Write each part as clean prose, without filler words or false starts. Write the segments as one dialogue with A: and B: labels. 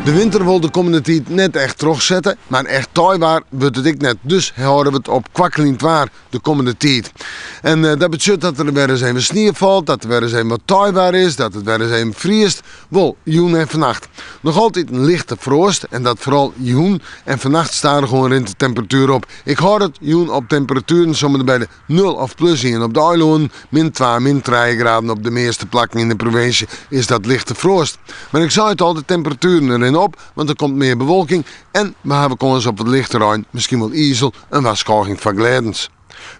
A: De winter wol de kommende tiid net echt trochsette, mar echt teiwaar wurdt it ek net. Dus hâlde we it op kwakkeljend waar de kommende tiid. En dat betsjut dat der wer ris even snie falt, dat der wer ris even wat teiwaar is, dat it wer ris even friest. Wol, jûn en fannacht. Noch altyd in lichte froast en dat foaral jûn en fannacht stadichoan rint de temperatuer op. Ik hâld it jûn op temperatueren om en by de nul of plus ien op de eilannen, min twa, min trije graden op de measte plakken yn de provinsje is dat lichte froast. Mar ik sei it al, de temperatueren rinne op, want der komt mear bewolking en we hawwe kâns op wat lichte rein, miskien wol izel, in warskôging foar glêdens.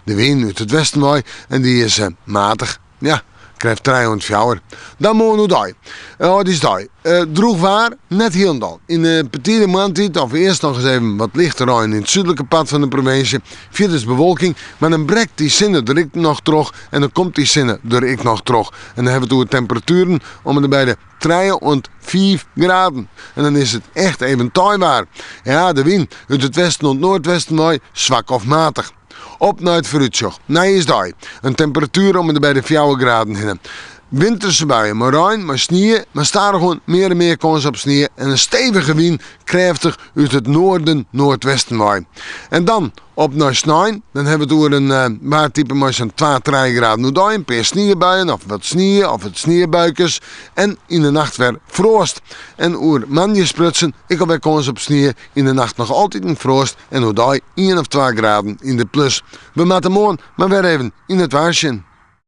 A: De wyn út it westen wei en dy is matich. Ja, krêft trije oant fjouwer. Dan moarn oerdei. Aldjiersdei. Droech waar? Net hielendal. Yn de betide moarntiid of earst noch ris even wat lichte rein yn it súdlike part fan de provinsje. Fierders bewolking, mar dan brekt dy sinne der ek noch troch en dan komt dy sinne der ek noch troch. En dan hawwe we it oer temperatueren om en by de trije oant fiif graden. En dan is it echt even teiwaar. Ja, de wyn út it westen oant noardwesten wei swak of matich. Op nei it foarútsjoch. Nijjiersdei, in temperatuer om en by de fjouwer graden hinne. Winterse buien mei rein, mei snie, mar stadichoan mear en mear kâns op snie en in stevige wyn, krêftich út it noarden, noardwesten wei. En dan op nei snein, dan hawwe we it oer in waartype mei sa'n twa, trije graden oerdei, in pear sniebuien of wat snie of wat sniebuikes en yn de nacht wer froast. En oer moandei sprutsen, ek alwer kâns op snie, yn de nacht noch altiten froast en oerdei ien of twa graden yn de plus. We moatte moarn mar wer even yn it waar sjen.